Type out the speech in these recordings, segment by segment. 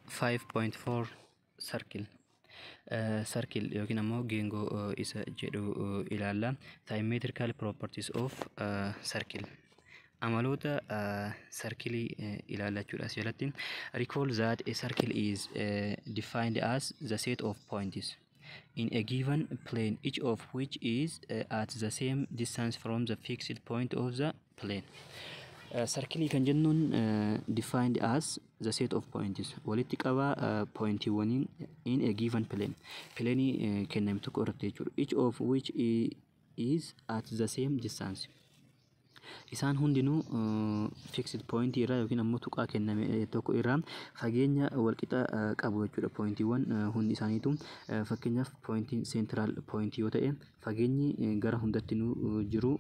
5.4 Circle. Circle yookiin ammoo geengoo isa jedhu ilaalla. Symmetrical properties of circle. Amaloota circleii ilaalla jechuudha as jalatti. Recall that a circle is defined as the set of points in a given plane, each of which is at the same distance from the fixed point of the plane. Circleii kan jennuun defined as the set of points, walitti qabaa pointiiwwaniin, in a given plane, planeii kenname tokko irratti jechuudha. Each of which is at the same distance, isaan hundinuu fixed point irraa yookiin ammoo tuqaa kenname tokko irraa fageenya walqixa qabu jechuudha. Pointiiwwan hundi isaaniitu, fakkeenyaaf, pointiin central point yoo ta'e, fageenyi gara hundattinuu jiru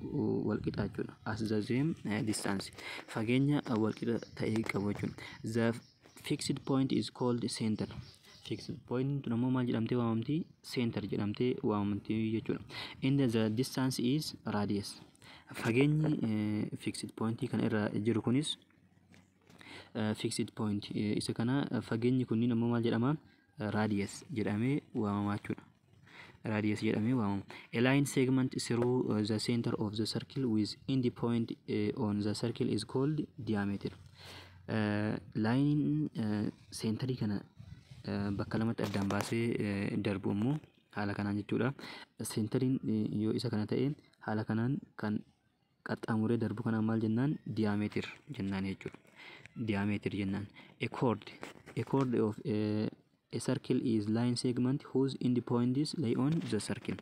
walqixa jechuudha. As the same distance, fageenya walqixa ta'e qabu jechuudha. The fixed point is called center. Fixed point tun ammoo maal jedhamtee waamamti? Center jedhamtee waamamti jechuudha. And the distance is radius. Fageenyi fixed point kana irra jiru kunis fixed point isa kana, fageenyi kunniin ammoo maal jedhama? Radius jedhamee waamama jechuudha. Radius jedhamee waamama. A line segment through the center of the circle with end point on the circle is called diameter. Lineiin centerii kana bakka lamatti addaan baasee darbu immoo haala kanaan jechuudha. Centeriin yoo isa kana ta'e, haala kanaan kan qaxxaamuree darbu kanaan maal jennaan? Diameter jennaan jechuudha. Diameter jennaan. A chord of a circle is line segment whose end points lay on the circle.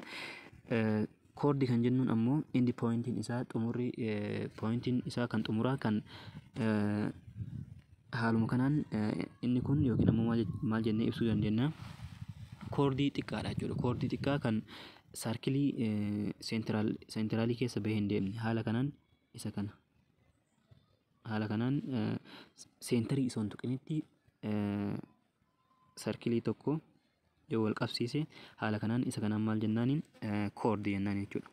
Chordii kan jennuun ammoo end pointiin isaa, xumurri pointiin isaa kan xumuraa kan haaluma kanaan inni kun yookiin ammoo maal jennee ibsuu dandeenya? Chordii xiqqaadha jechuudha. Chordii xiqqaa kan circleii centralii keessa bahee hin deemne, haala kanaan isa kana. Haala kanaan centerii osoo hin tuqinitti circleii tokko yoo wal qabsiise, haala kanaan isa kanaan maal jennaaniin? Chordii jennaan jechuudha.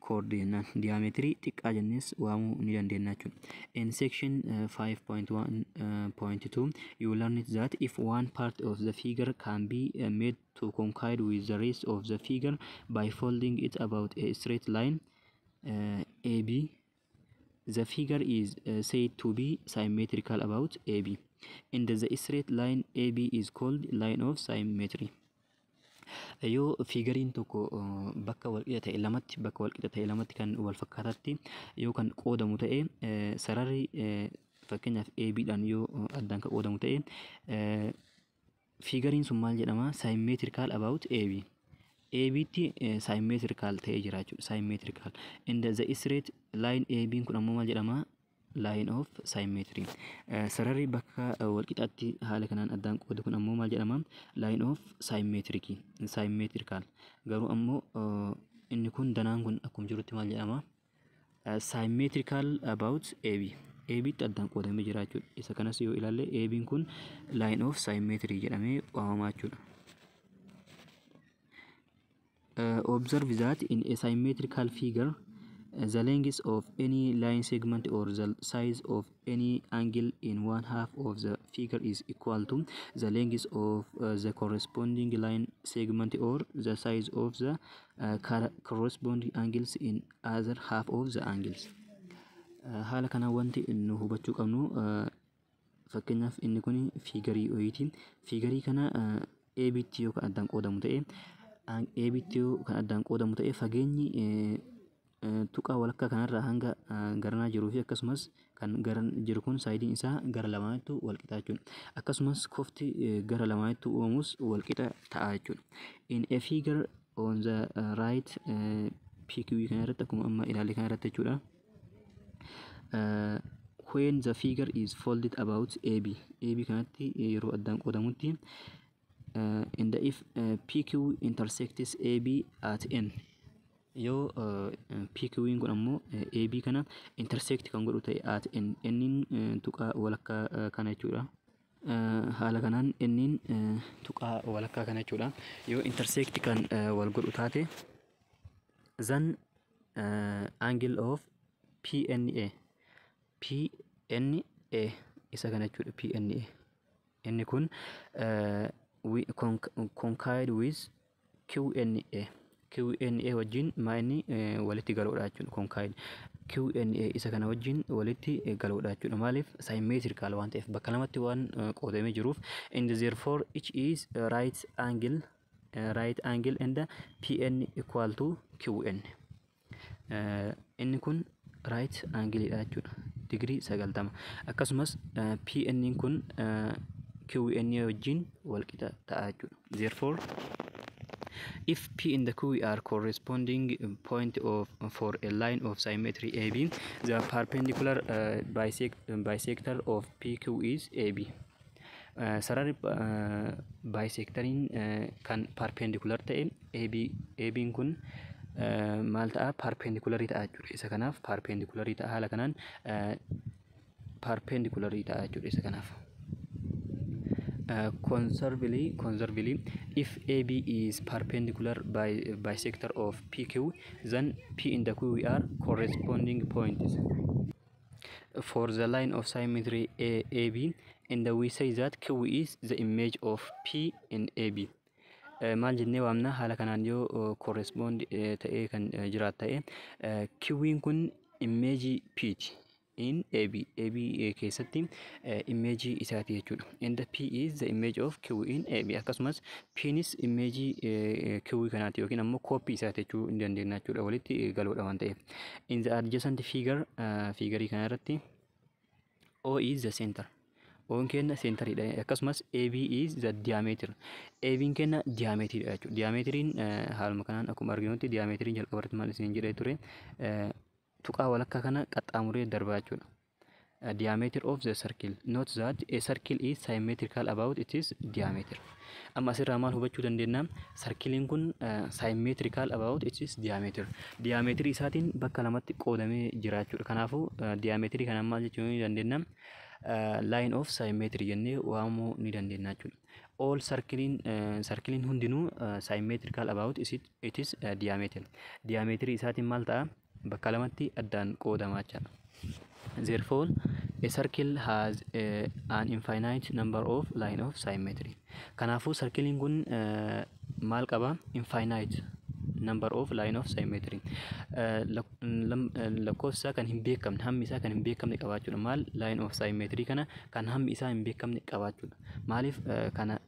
Chordii jennaan, diameterii xiqqaa jennees waamuu ni dandeenya jechuudha. In section 5.1.2 you learned that if one part of the figure can be made to coincide with the rest of the figure by folding it about a straight line AB, the figure is said to be symmetrical about AB, and the straight line AB is called line of symmetry. Yoo figureiin tokko bakka walqixa ta'e lamatti, bakka walqixa ta'e lamatti kan wal fakkaataatti yoo kan qoodamu ta'e, sararri fakkeenyaaf AB dhaan yoo addaan kan qoodamu ta'e, figureiin sun maal jedhama? Symmetrical about AB. ABtti symmetrical ta'ee jira jechuudha. Symmetrical. And the straight line AB kun ammoo maal jedhama? Line of symmetry. Sararri bakka walqixaatti haala kanaan addaan qoodu kun ammoo maal jedhama? Line of symmetric. Symmetrical. Garuu ammoo inni kun, danaan kun akkuma jirutti maal jedhama? Symmetrical about AB. ABtti addaan qoodamee jira jechuudha. Isa kanas yoo ilaalle, AB'n kun line of symmetry jedhamee waamamaa jechuudha. Observe that in a symmetrical figure, the length of any line segment or the size of any angle in one half of the figure is equal to the length of the corresponding line segment or the size of the corresponding angles in other half of the angles. Haala kanaan wanti nu hubachuu qabnu, fakkeenyaaf, inni kun figureii wayiiti. Figureii kana ABtti yoo kan addaan qoodamu ta'e, ABtti yoo kan addaan qoodamu ta'e, fageenyi tuqaa walakkaa kanarraa hanga garanaa jiruu fi akkasumas kan garan jiru kun sideiin isaa gara lamaanittu wal qixa jechuudha. Akkasumas kofti gara lamaanittu uumamus wal qixa ta'a jechuudha. In a figure on the right, PQ kana irratti, akkuma amma ilaalle kana irratti jechuudha. When the figure is folded about AB, AB kanatti yeroo addaan qoodamutti, and if PQ intersects AB at N, yoo PQ'n kun ammoo AB kana intersect kan godhu ta'e at N, N'n tuqaa walakkaa kana jechuudha. Haala kanaan N'n tuqaa walakkaa kana jechuudha. Yoo intersect kan wal godhu taate, then angle of PNA, PNA isa kana jechuudha, PNA. Inni kun coincide with QNA. QNA wajjin maa inni walitti galuudha jechuudha. Coincide QNA isa kana wajjin walitti galuudha jechuudha. Maaliif? Symmetrical waan ta'eef, bakka lamatti waan qoodamee jiruuf. And therefore each is right angle and PN equal to QN. Inni kun right angle dha jechuudha. Digirii 90. Akkasumas PN kun QN wajjin wal qixa ta'a jechuudha. Therefore, if P and the Q are corresponding point of for a line of symmetry AB, the perpendicular bisector of PQ is AB. Sararri bisectoriin kan perpendicular ta'e AB. AB'n kun maal ta'a? Perpendicularii ta'a jechuudha. Isa kanaaf perpendicularii ta'a. Haala kanaan perpendicularii ta'a jechuudha isa kanaaf. Conservatively, if AB is perpendicular by bisector of PQ, then P and the Q are corresponding points for the line of symmetry AB, and we say that Q is the image of P in AB. Maal jennee waamna? Haala kanaan yoo correspond ta'ee kan jiraatu ta'e, Q'n kun imeejii P ti in AB. AB keessatti imeejii isaati jechuudha. And the P is the image of Q in AB. Akkasumas P'nis imeejii Q kanaati yookiin ammoo kooppii isaati jechuu ni dandeenya jechuudha, walitti galuudha waan ta'eef. In the adjacent figure, figurii kana irratti O is the center. O'n kenna centeriidha. Akkasumas AB is the diameter. AB'n kenna diameteriidha jechuudha. Diameteriin haaluma kanaan akkuma arginutti, diameteriin jalqaba irratti maal isin jedhee ture? Tuqaa walakkaa kana qaxxaamuree darbaa jechuudha. Diameter of the circle. Note that a circle is symmetrical about its diameter. Amma asirraa maal hubachuu dandeenya? Sarkiliin kun symmetrical about its diameter. Diameterii isaatiin bakka lamatti qoodamee jira jechuudha. Kanaafuu diameterii kana maal jechuu ni dandeenya? Line of symmetry jennee waamuu ni dandeenya jechuudha. All circleiin, circleiin hundinuu symmetrical about its diameter. Diameterii isaatiin maal ta'a? Bakka lamatti addaan qoodamaa jechuudha. Therefore, a circle has an infinite number of line of symmetry. Kanaafuu circleiin kun maal qaba? Infinite number of line of symmetry. Lakkoofsa isaa kan hin beekamne, hammi isaa kan hin beekamne qabaachuudha. Maal? Line of symmetry kana kan hammi isaa hin beekamne qabaachuudha. Maaliif? Kana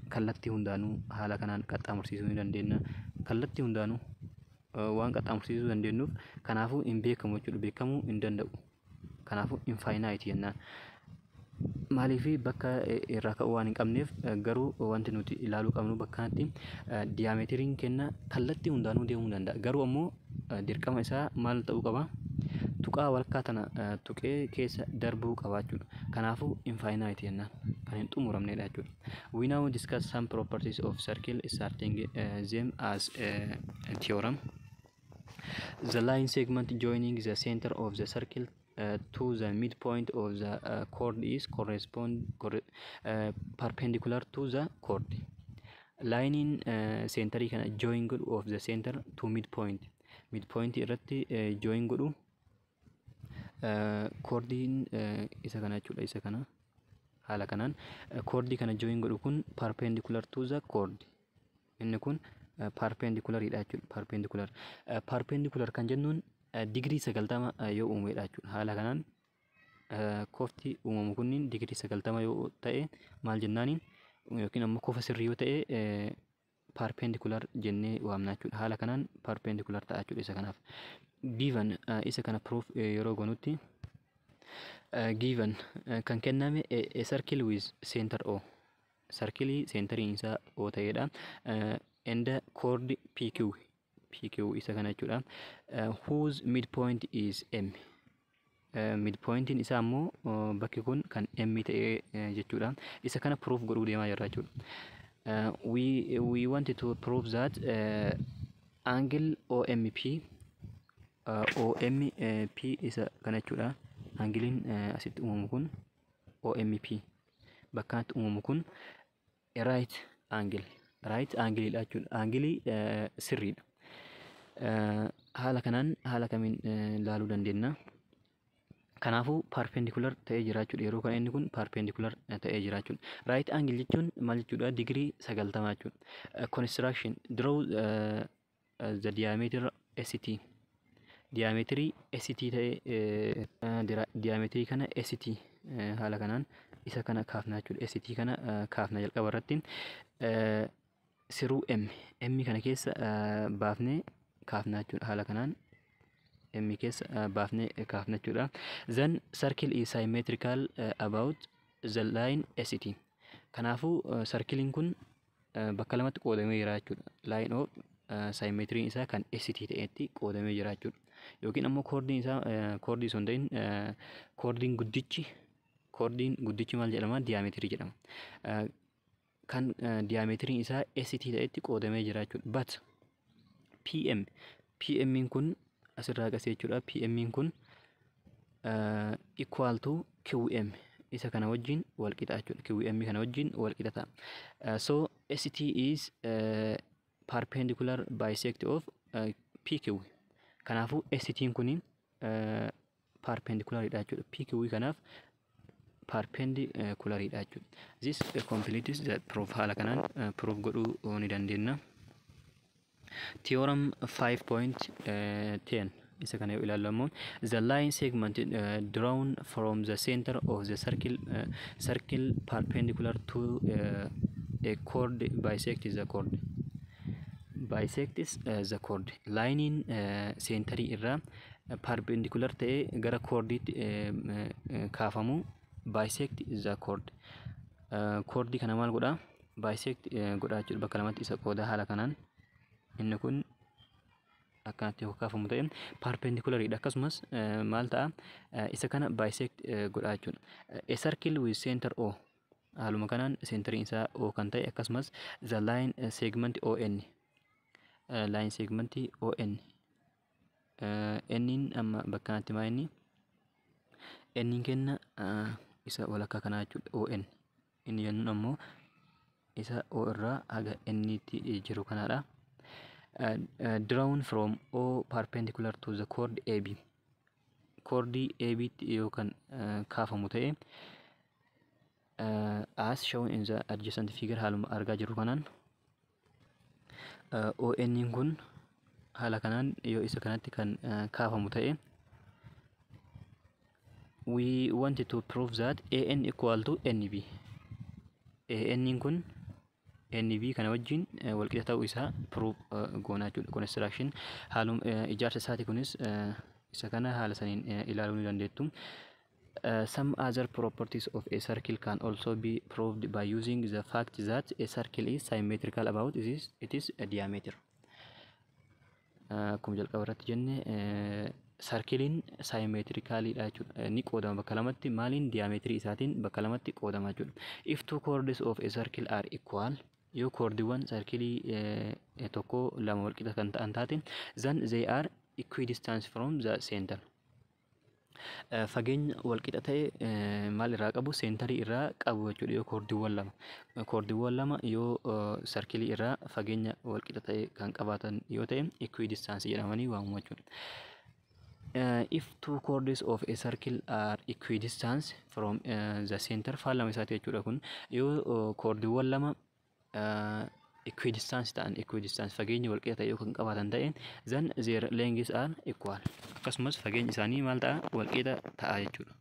kallattii hundaanuu haala kanaan qaxxaamursiisuu ni dandeenya. Kallattii hundaanuu waan qaxxaamursiisuu dandeenyuuf, kanaafuu hin beekamu jechuudha. Beekamuu hin danda'u. Kanaafuu infinite jennaan. Maaliif? Bakka irraa ka'uu waan hin qabneef. Garuu wanti nuti ilaaluu qabnu bakka kanatti diameteriin kenna kallattii hundaanuu deemuu danda'a. Garuu ammoo dirqama isaa maal ta'uu qaba? Tuqaa walakkaa tana tuqee keessa darbuu qaba jechuudha. Kanaafuu infinite jennaan. Kan hin xumuramnedha jechuudha. We now discuss some properties of circle, starting them as a theorem. The line segment joining the center of the circle to the midpoint of the chord is correspond corre, perpendicular to the chord. Lineiin centerii kana join godhu, of the center to midpoint. Midpoint irratti join godhu, chordiin isa kana jechuudha, isa kana haala kanaan chordii kana join godhu kun perpendicular to the chord. Inni kun perpendicularidha jechuudha. Perpendicular. Perpendicular kan jennuun digirii 90 yoo uumedha jechuudha. Haala kanaan kofti uumamu kunniin digirii 90 yoo ta'e maal jennaaniin, yookiin ammoo kofa sirrii yoo ta'e perpendicular jennee waamna jechuudha. Haala kanaan perpendicular ta'a jechuudha isa kanaaf. Given, isa kana proof yeroo goonutti, given, kan kenname, a circle with center O. Circleii centeriin isaa O ta'edha. And chord PQ. PQ isa kana jechuudha. Whose midpoint is M. Midpointiin isaa immoo bakki kun kan M ta'e jechuudha. Isa kana proof godhuu deemaa jirra jechuudha. We wanted to prove that angle OMP, OMP isa kana jechuudha. Angleiin asitti uumamu kun, OMP bakka kanatti uumamu kun, right angle, right angle dha jechuudha. Angleii sirriidha. Haala kanaan haala kamiin ilaaluu dandeenya? Kanaafuu perpendicular ta'ee jira jechuudha. Yeroo kana inni kun perpendicular ta'ee jira jechuudha. Right angle jechuun maal jechuudha? Digirii 90 jechuudha. Construction: draw the diameter ST. Diameterii ST ta'ee, diameterii kana ST haala kanaan isa kana kaafna jechuudha. ST kana kaafna. Jalqaba irratti through M, M kana keessa baafnee kaafna jechuudha. Haala kanaan M keessa baafnee kaafna jechuudha. Then circle is symmetrical about the line ST. Kanaafuu circleiin kun bakka lamatti qoodamee jira jechuudha. Line of symmetriin isaa kan ST ta'etti qoodamee jira jechuudha. Yookiin ammoo chordiin isaa, chordii osoo hin ta'in, chordiin guddichi maal jedhama? Diameterii jedhama. Kan diameteriin isaa ST ta'etti qoodamee jira jechuudha. But PM, PM'n kun asirraa qasee jechuudha. PM'n kun equal to QM, isa kana wajjin wal qixa jechuudha. QM kana wajjin wal qixa ta'a. So ST is perpendicular bisect of PQ. Kanaafuu ST'n kun perpendicularidha jechuudha. PQ kanaaf perpendicularidha jechuudha. This completes the proof. Haala kanaan proof godhuu ni dandeenya. Theorem 5.10, isa kana yoo ilaallu ammoo, the line segment drawn from the center of the circle perpendicular to a chord bisects the chord, bisects the chord. Lineiin centerii irraa perpendicular ta'ee gara chordiitti kaafamu bisect the chord, chordii kana maal godha? Bisect godha jechuudha. Bakka lamatti isa qooda. Haala kanaan inni kun akkanatti yoo kaafamu ta'e perpendicularidha. Akkasumas maal ta'a? Isa kana bisect godha jechuudha. A circle with center O, haaluma kanaan centeriin isaa O kan ta'e, akkasumas the line segment ON, line segment ON, N'n amma bakka kanatti maa inni N'n kenna isa walakkaa kanaa jechuudha. ON inni jennuun ammoo isa O irraa haga N'tti jiru kanaadha. Drawn from O perpendicular to the chord AB, chordii AB tti yoo kan kaafamu ta'e, as shown in the adjacent figure, haaluma argaa jirru kanaan ON kun haala kanaan yoo isa kanatti kan kaafamu ta'e, we wanted to prove that AN equal to NB. AN kun NB kana wajjin walqixa ta'uu isaa prove goonaa jechuudha. Construction, haaluma ijaarsa isaati kunis isa kana haala saniin ilaaluu ni dandeettu. Some other properties of a circle can also be proved by using the fact that a circle is symmetrical about its diameter. Akkuma jalqaba irratti jenne, circleiin symmetricalidha jechuudha. Ni qoodama bakka lamatti. Maaliin? Diameterii isaatiin bakka lamatti qoodama jechuudha. If two chords of a circle are equal, yoo chordiiwwan circleii tokko lama walqixa kan ta'an taate, then they are equidistant from the center. Fageenya walqixa ta'e maal irraa qabu? Centerii irraa qabu jechuudha. Yoo chordiiwwan lama yoo circleii irraa fageenya walqixa ta'e kan qabaatan yoo ta'e, equidistance jedhamanii waamamu jechuudha. If two chords of a circle are equidistant from the center, faallama isaati jechuudha kun. Yoo chordiiwwan lama equidistance ta'an, equidistance fageenya walqixa ta'e yoo kan qabaatan ta'e, then their lengths are equal. Akkasumas fageenyi isaanii maal ta'a? Walqixa ta'a jechuudha.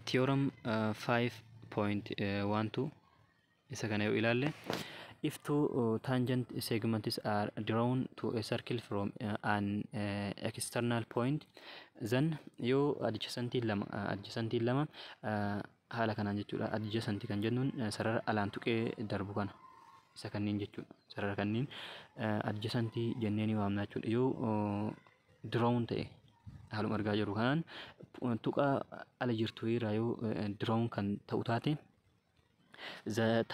Theorem 5.12, isa kana yoo ilaalle, if two tangent segments are drawn to a circle from an external point, then yoo adjacentiin lama haala kanaan jechuudha. Adjacent kan jennuun sarara alaan tuqee darbu kana, isa kanneen jechuudha. Sarara kanneen adjacent jennee ni waamna jechuudha. Yoo drawn ta'e, haaluma argaa jirru kanaan tuqaa ala jirtu irraa yoo drawn kan ta'u taate, the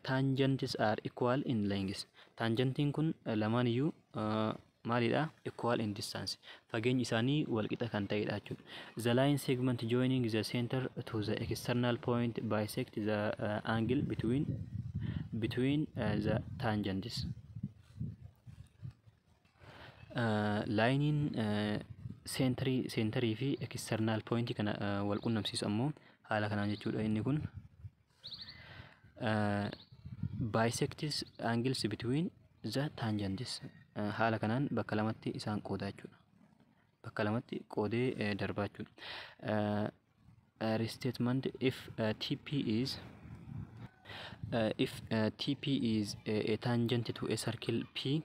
tangents are equal in length. Tangentiin kun lamaan iyyuu maalidha? Equal in distance, fageenyi isaanii walqixa kan ta'edha jechuudha. The line segment joining the center to the external point bisect the angle between the tangents. Lineiin Centerii fi external pointii kana wal qunnamsiisu ammoo haala kanaan jechuudha. Inni kun bisects angles between the tangents, haala kanaan bakka lamatti isaan qooda jechuudha. Bakka lamatti qoodee darbaa jechuudha. Restatement: if TP is a tangent to a circle P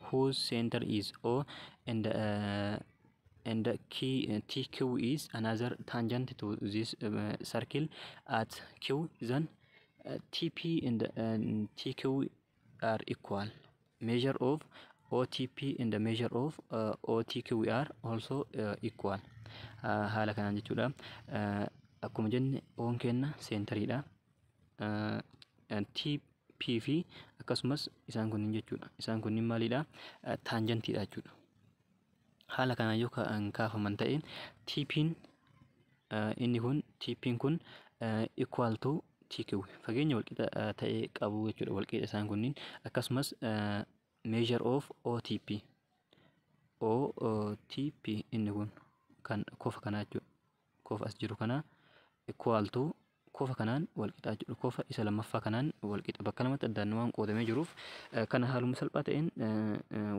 whose center is O and K, TQ is another tangent to this circle at Q, then TP and TQ are equal. Measure of OTP and the measure of OTQ are also equal. Haala kanaan jechuudha. Akkuma jenne, O'n kenna centeriidha. TP fi akkasumas isaan kunniin jechuudha. Isaan kunniin maalidha? Tangentiidha jechuudha. Haala kanaan yoo kan kaafaman ta'e, TP'n inni kun, TP'n kun equal to TQ, fageenya walqixa ta'e qabu jechuudha, walqixa isaan kunniin. Akkasumas measure of OTP, OTP inni kun kan kofa kanaa jechuudha, kofa as jiru kana equal to kofa kanaan walqixa jechuudha. Kofa isa lammaffaa kanaan walqixa. Bakka lamatti addaan waan qoodamee jiruuf, kana haaluma salphaa ta'een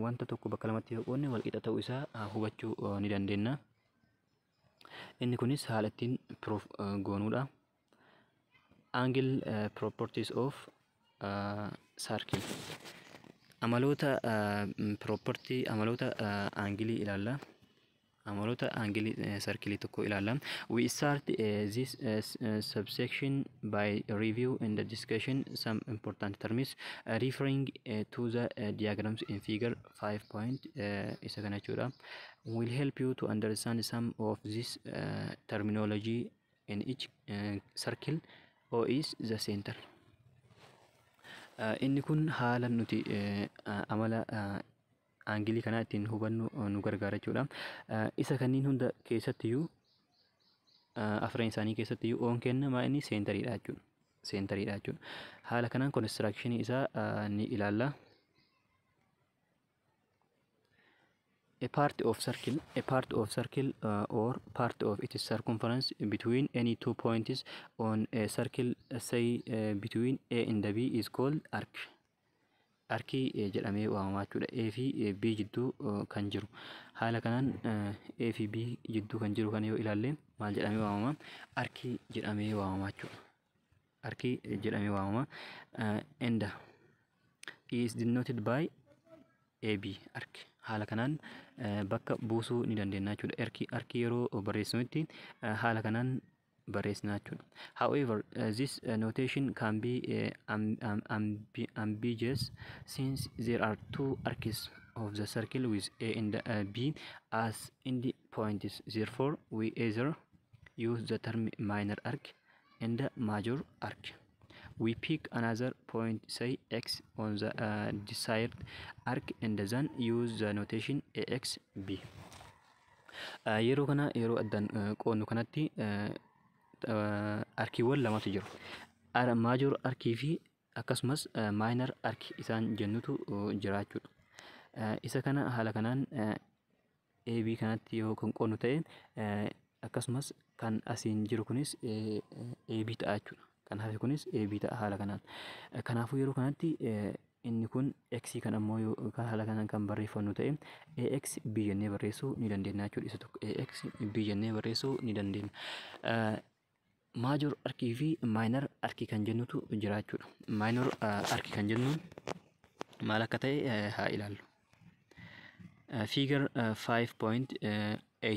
wanta tokko bakka lamatti yoo qoodne walqixa ta'uu isaa hubachuu ni dandeenya. Inni kunis haala ittiin proof goonuudha. Angle properties of circle. Amaloota property, amaloota angleii ilaalla. Amaloota angleii circleii tokko ilaalla. We start this subsection by review and the discussion some important terms referring to the diagrams in figure 5 point isa kana jechuudha. Will help you to understand some of this terminology. In each circle, O is the center. Inni kun haala nuti amala angleii kanaa ittiin hubannu nu gargaara jechuudha. Isa kanneen hunda keessattiyyuu, afran isaanii keessattiyyuu, O'n kenna maa inni centeriidha jechuudha. Centeriidha jechuudha. Haala kanaan constructionii isaa ni ilaalla. A part of circle or part of its circumference between any two points on a circle, say between A and B, is called arc. Arcii jedhamee waamamaa jechuudha. A fi B jidduu kan jiru. Haala kanaan A fi B jidduu kan jiru kana yoo ilaalle maal jedhamee waamama? Arcii jedhamee waamama jechuudha. Arcii jedhamee waamama. And is denoted by AB, arc. Haala kanaan bakka buusuu ni dandeenya jechuudha. Arcii yeroo barreessinutti haala kanaan barreessina jechuudha. However, this notation can be ambiguous since there are two arcs of the circle with A and B as end points. Therefore, we either use the term minor arc and major arc. We pick another point, say x, on the desired arc and then use the notation axb. Yeroo kana, yeroo addaan qoodnu kanatti, arciiwwan lamatu jiru. Major arcii fi akkasumas minor arc isaan jennutu jira jechuudha. Isa kana haala kanaan AB kanatti yoo kan qoodnu ta'e, akkasumas kan asiin jiru kunis AB ta'a jechuudha. Kan hafe kunis AB ta'a haala kanaan. Kanaafuu yeroo kanatti inni kun X kan ammoo yoo haala kanaan kan barreeffannu ta'e, AX B jennee barreessuu ni dandeenya jechuudha. Isa tokko AX B jennee barreessuu ni dandeenya. Major arcii fi minor arcii kan jennutu jira jechuudha. Minor arcii kan jennuun maal akka ta'e haa ilaallu. Figure 5.89 A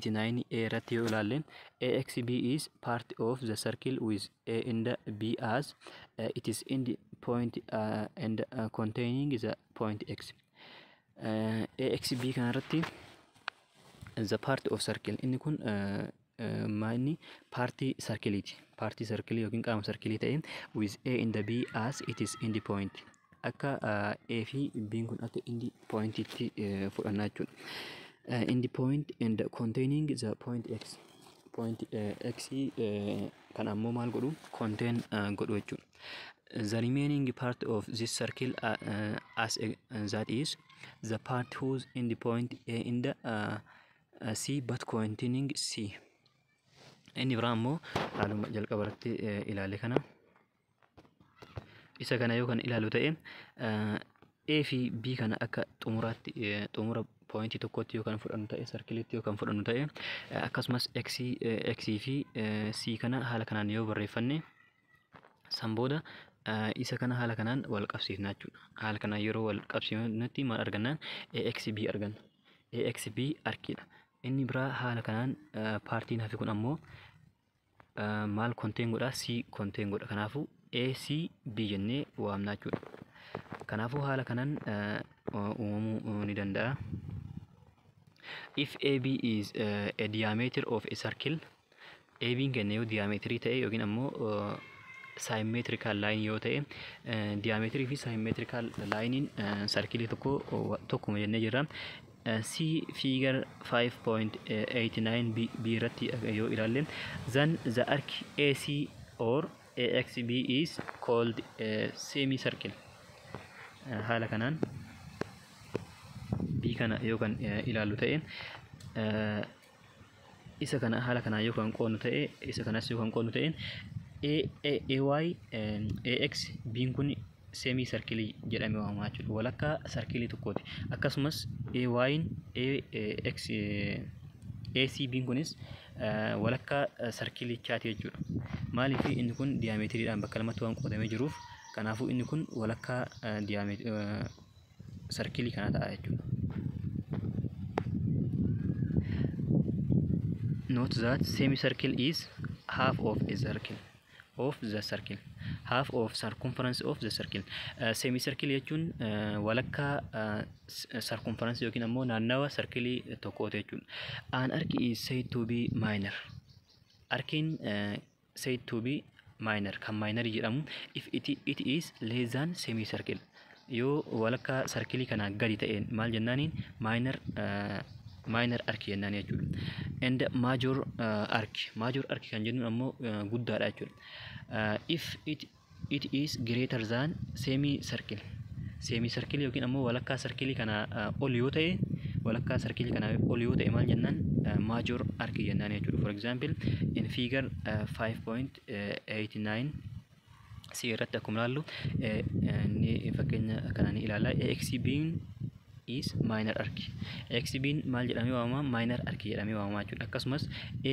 irratti yoo ilaalle, AXB is part of the circle with A and B as it is end point and containing the point X. AXB kanarratti the part of circle, inni kun maa inni partii circleiti. Partii circleii yookiin qaama circleii ta'e with A and B as it is end point. Akka A fi B kun akka end pointitti fudhannaa jechuudha. End point and containing the point X. Point X kan ammoo maal godhu? Contain godhu jechuudha. The remaining part of this circle, as a, that is the part whose end point A and C but containing C. Inni biraa ammoo haaluma jalqaba irratti ilaale kana, isa kana yoo kan ilaalu ta'e, A fi B kana akka xumuraatti, xumura pointii tokkotti yoo kan fudhannu ta'e, circleitti yoo kan fudhannu ta'e, akkasumas X fi C kana haala kanaan yoo barreeffanne, san booda isa kana haala kanaan wal qabsiifna jechuudha. Haala kanaan yeroo wal qabsiifnutti maal argannaan? AXB arganna. AXB arciidha. Inni biraa haala kanaan partiin hafe kun ammoo maal contain godha? C contain godha. Kanaafuu ACB jennee waamna jechuudha. Kanaafuu haala kanaan uumamuu ni danda'a. If AB is a diameter of a circle, AB'n keenya yoo diameterii ta'e yookiin ammoo symmetrical line yoo ta'e, diameterii fi symmetrical line circle tokko tokkuma jennee jirra. C figure 5.89 B irratti yoo ilaalle, then the arc AC or AXB is called a semicircle. Haala kanaan B kana yoo kan ilaallu ta'e, isa kana haala kanaan yoo kan qoodnu ta'e, isa kanas yoo kan qoodnu ta'e, A AY AX B'n kun semi circle jedhamee waamama jechuudha. Walakkaa circle tokkooti. Akkasumas AY'n AX ACB'n kunis walakkaa circleichaati jechuudha. Maaliif? Inni kun diameteriidhaan bakka lamatti waan qoodamee jiruuf, kanaafuu inni kun walakkaa circle kana ta'a jechuudha. Note that semicircle is half of a circle of the circle, half of circumference of the circle. Semicircle jechuun walakkaa circumference yookiin ammoo naannawa circle tokkooti jechuudha. An arc is said to be minor. Arciin said to be minor, kan minor jedhamu, if it is less than semicircle. Yoo walakkaa circle kanaa gadi ta'een maal jennaaniin? Minor arc jennaan jechuudha. And major arc, major arc kan jennuun ammoo guddaadha jechuudha. If it is greater than semi circle, semi circle yookiin ammoo walakkaa circle kanaa ol yoo ta'e, walakkaa circle kanaa ol yoo ta'e maal jennaan? Major arc jennaan jechuudha. For example, in figure 5.89 C irratti akkuma ilaallu, ni fakkeenya kana ni ilaalla. AXB'n is minor arc. AXB'n maal jedhamee waamama? Minor arc jedhamee waamama jechuudha. Akkasumas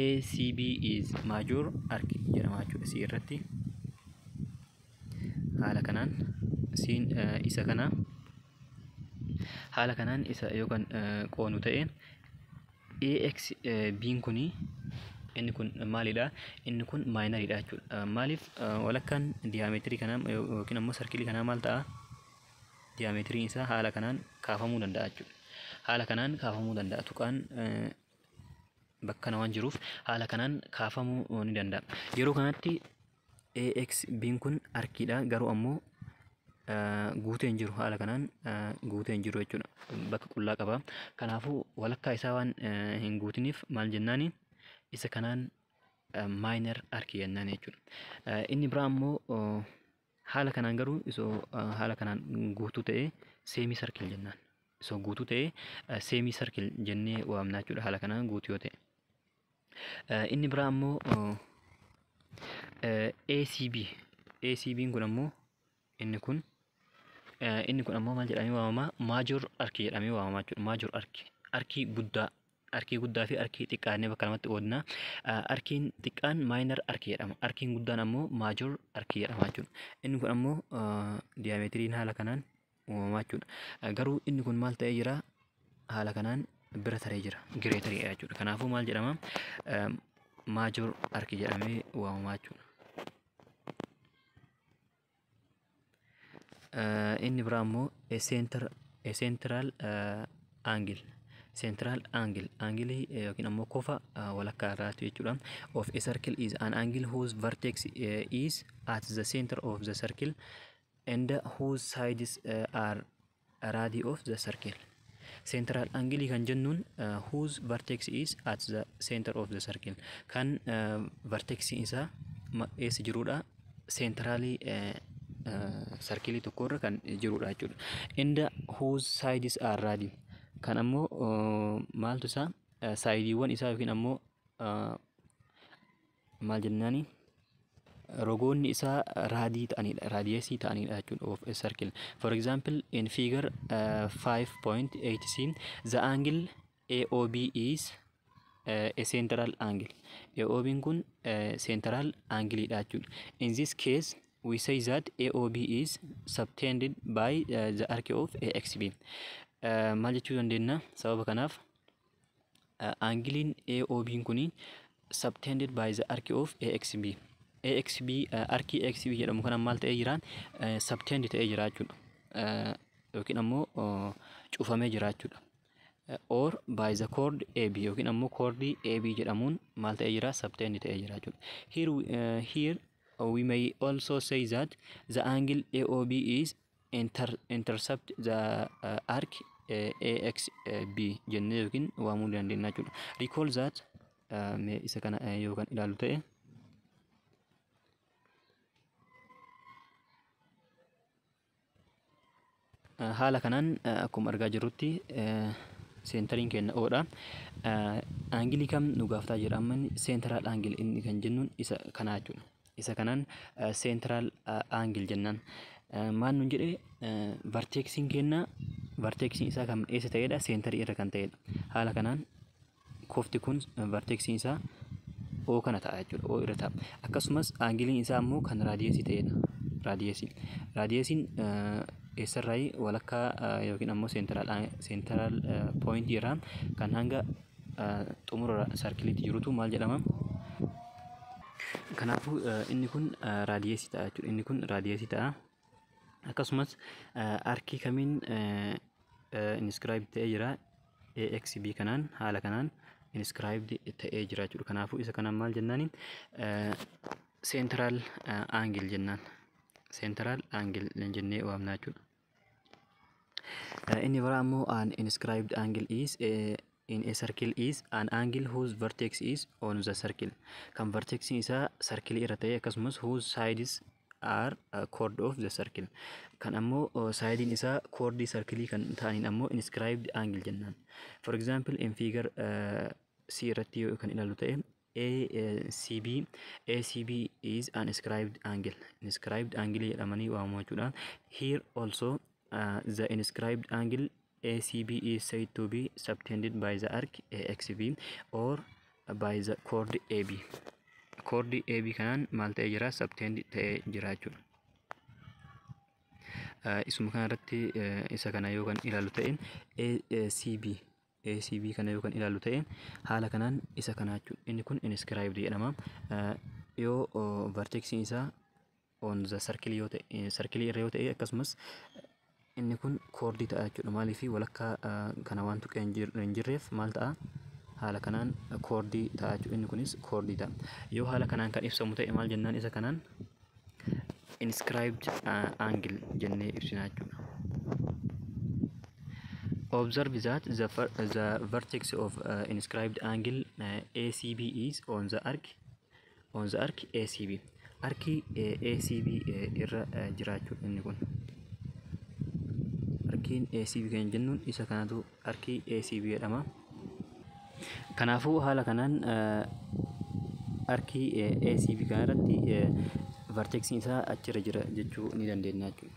ACB is major arc jedhama jechuudha. C irratti haala kanaan C'n isa kana haala kanaan isa yookaan qoonu ta'e, AXB'n kuni, inni kun maalidha? Inni kun minoridha jechuudha. Maaliif? Walakkaan diameterii kanaa yookiin ammoo circle kanaa maal ta'a? Diameteriin isaa haala kanaan kaafamuu danda'a jechuudha. Haala kanaan kaafamuu danda'a. Tuqaan bakka kana waan jiruuf haala kanaan kaafamuu ni danda'a. Yeroo kanatti AXB'n kun arciidha, garuu ammoo guutee hin jiru, haala kanaan guutee hin jiru jechuudha. Bakka qullaa qaba. Kanaafuu walakkaa isaa waan hin guutiniif maal jennaani? Isa kanaan minor arc jennaan jechuudha. Inni biraa ammoo haala kanaan garuu isoo haala kanaan guutuu ta'e semi circle jennaan. Isoo guutuu ta'e semi circle jennee waamna jechuudha, haala kanaan guutuu yoo ta'e. Inni biraa ammoo ACB. ACB'n kun ammoo inni kun ammoo maal jedhamee waamama? Major arc jedhamee waamama jechuudha. Major arc. Arcii guddaa. Arcii guddaa fi arcii xiqqaa jennee bakka lamatti qoodna. Arciin xiqqaan minor arc jedhama. Arciin guddaan ammoo major arc jedhama jechuudha. Inni kun ammoo diameteriin haala kanaan uumamaa jechuudha. Garuu inni kun maal ta'ee jira? Haala kanaan bira taree jira. Greateriidha jechuudha. Kanaafuu maal jedhama? Major arc jedhamee waamama jechuudha. Inni biraa immoo a central angle, central angle, angle yookiin ammoo kofa walakkaa irraati jechuudha, of a circle is an angle whose vertex is at the center of the circle and whose sides are radii of the circle. Central angle kan jennuun whose vertex is at the center of the circle, kan vertex isaa eessa jirudha? Centralii circle tokkorra kan jirudha jechuudha. And whose sides are radii, kan ammoo maaltu isaa Sideiiwwan isaa yookiin ammoo maal jennaani, rogoonni isaa radii ta'anidha, radiusii ta'anidha jechuudha of a circle. For example, in figure 5.8c, the angle AOB is a central angle. AOB kun central angle dha jechuudha. In this case, we say that AOB is subtended by the arc of AXB. Maal jechuu dandeenya? Sababa kanaaf angleiin AOB kun subtended by the arc of AXB. AXB, arcii AXB jedhamu kana maal ta'ee jira? Subtend ta'ee jira jechuudha. Yookiin ammoo cufamee jira jechuudha. Or by the chord AB, yookiin ammoo chordii AB jedhamuun maal ta'ee jira? Subtend ta'ee jira jechuudha. Here we may also say that the angle AOB is intercept the arc AXB jennee yookiin waamuu dandeenya jechuudha. Recall that mee isa kana yookaan ilaalu ta'e, haala kanaan akkuma argaa jirrutti centeriin keenya O'dha. Angleii kam nu gaaftaa jira amma? Inni central angle inni kan jennuun isa kanaa jechuudha. Isa kanaan central angle jennaan. Maal nun jedhee? Vertexiin keenya, vertexiin isaa kan eessa ta'edha? Centerii irra kan ta'edha. Haala kanaan kofti kun vertexiin isaa O kana ta'a jechuudha. O irra ta'a. Akkasumas angleiin isaa ammoo kan radiusii ta'edha. Radiusii. Radiusiin eessarraayi? Walakkaa yookiin ammoo central pointii irraa kan hanga xumura circleiitti jirutu maal jedhama? Kanaafuu inni kun radiusii ta'a jechuudha. Inni kun radiusii ta'a. Akkasumas arcii kamiin inscribe ta'ee jira? AXB kanaan haala kanaan inscribed ta'ee jira jechuudha. Kanaafuu isa kanaan maal jennaani? Central angle jennaan. Central angle jennee waamna jechuudha. Inni biraa ammoo an inscribed angle is in a circle is an angle whose vertex is on the circle. Kan vertexiin isaa circle irra ta'e, akkasumas whose sides are chord of the circle. Kan ammoo sideiin isaa chordii circle kan ta'aniin ammoo inscribed angle jennaan. For example, in figure C irratti yoo kan ilaallu ta'e, ACB, ACB is an inscribed angle. Inscribed angle jedhamanii waamamu jechuudha. Here also the inscribed angle ACB is said to be subtended by the arc AXB or by the chord AB. Chord AB kanaan maal ta'ee jira? Subtend ta'ee jira jechuudha. Isuma kanarratti isa kana yoo kan ilaallu ta'e, ACB, ACB kana yoo kan ilaallu ta'e, haala kanaan isa kana jechuudha. Inni kun inscribed jedhama. Yoo vertexiin isaa on the circle yoo ta'e, circle irra yoo ta'e, akkasumas inni kun chordii ta'a jechuudha. Maaliif? Walakkaa kana waan tuqee hin jirreef maal ta'a? Haala kanaan chordii ta'a jechuudha. Inni kunis chordii ta'a. Yoo haala kanaan kan ibsamu ta'e maal jennaan? Isa kanaan inscribed angle jennee ibsina jechuudha. Observe that the vertex of inscribed angle ACB is on the arc ACB. Arcii ACB irra jira jechuudha inni kun. Arciin ACB kan jennuun isa kanatu arcii ACB jedhama. Kanaafuu haala kanaan arcii ACB kana irratti vertexiin isaa achirra jira jechuu ni dandeenya jechuudha.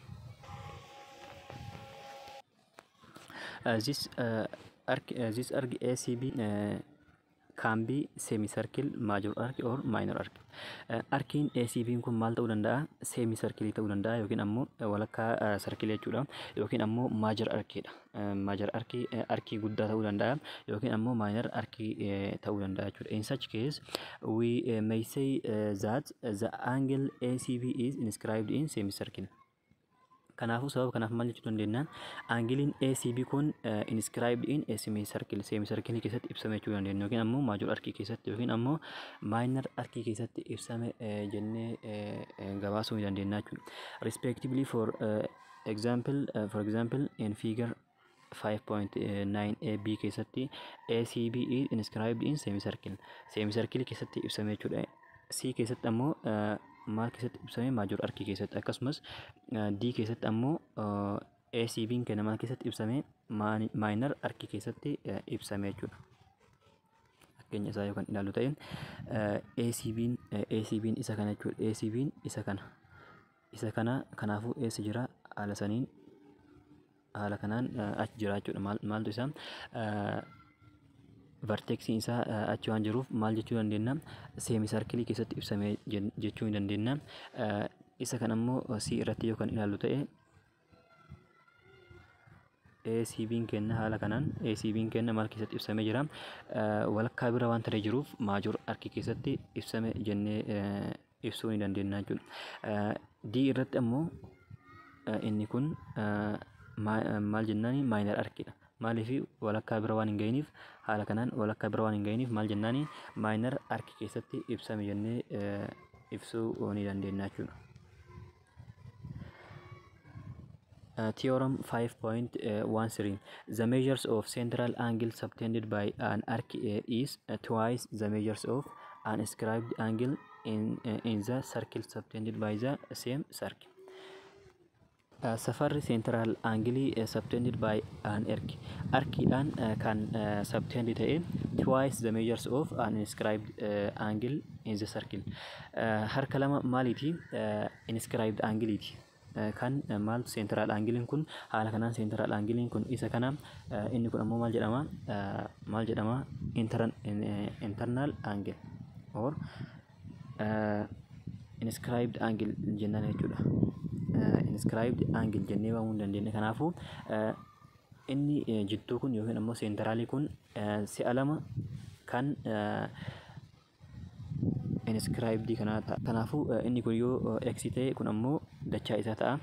This arc ACB can be semicircle, major arc or minor arc. Arciin ACB kun maal ta'uu danda'a? Semicircle ta'uu danda'a yookiin ammoo walakkaa circle jechuudha. Yookiin ammoo major arcdha. Major arcii, arcii guddaa ta'uu danda'a yookiin ammoo minor arcii ta'uu danda'a jechuudha. In such case, we may say that the angle ACB is inscribed in semicircle. Kanaafuu sababa kanaaf maal jechuu dandeenya? Angleiin ACB kun inscribed in a semicircle, semicircle keessatti ibsame jechuu dandeenya, yookiin ammoo major arcii keessatti yookiin ammoo minor arcii keessatti ibsame jennee gabaasuu ni dandeenya jechuudha. Respectively, for example, in figure 5.9 AB keessatti ACB is inscribed in semicircle. Semicircle keessatti ibsame jechuudha. C keessatti ammoo maal keessatti ibsame? Major arcii keessatti. Akkasumas D keessatti ammoo ACB'n kenna maal keessatti ibsame? Minor arcii keessatti ibsame jechuudha. Fakkeenya isaa yoo kan ilaallu ta'e, ACB'n isa kana jechuudha. ACB'n isa kana. Isa kana kanaafuu eessa jira? Haala saniin, haala kanaan achi jira jechuudha. Maaltu isaa, vertexiin isaa achi waan jiruuf, maal jechuu dandeenya? Semicircleii keessatti ibsame jechuu ni dandeenya. Isa kan ammoo C irratti yoo kan ilaallu ta'e, ACB'n kenna haala kanaan. ACB'n kenna maal keessatti ibsamee jira? Walakkaa bira waan taree jiruuf major arcii keessatti ibsame jennee ibsuu ni dandeenya jechuudha. D irratti ammoo inni kun maal jennaani? Minor arciidha. Maaliif? Walakkaa bira waan hin gahiniif, haala kanaan walakkaa bira waan hin gahiniif, maal jennaani? Minor arcii keessatti ibsame jennee ibsuu ni dandeenya jechuudha. Theorem 5.13: The measures of central angle subtended by an arc is twice the measures of an inscribed angle in the circle subtended by the same circle. Safarri central angle subtended by an arc, arciidhaan kan subtend ta'e, twice the measures of an inscribed angle in the circle. Harka lama maaliiti? Inscribed angleeti. Kan maaltu central angleiin kun haala kanaan, central angleiin kun isa kana. Inni kun ammoo maal jedhama? Maal jedhama? Internal angle or inscribed angle jennaan jechuudha. Inscribed angle jennee waamuu ni dandeenya. Kanaafuu inni jidduu kun yookiin ammoo centralii kun si'a lama kan inscribed kanaa ta'a. Kanaafuu inni kun yoo x ta'e, kun ammoo dachaa isaa ta'a.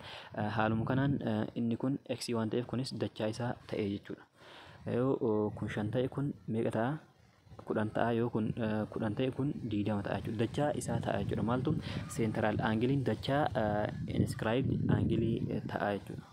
Haaluma kanaan inni kun x waan ta'eef, kunis dachaa isaa ta'e jechuudha. Yoo kun 5 ta'e, kun meeqa ta'a? 10 ta'a. Yoo kun 10 ta'e, kun 20 ta'a jechuudha. Dachaa isaa ta'a jechuudha. Maaltu? Central angleiin dachaa inscribed angleii ta'a jechuudha.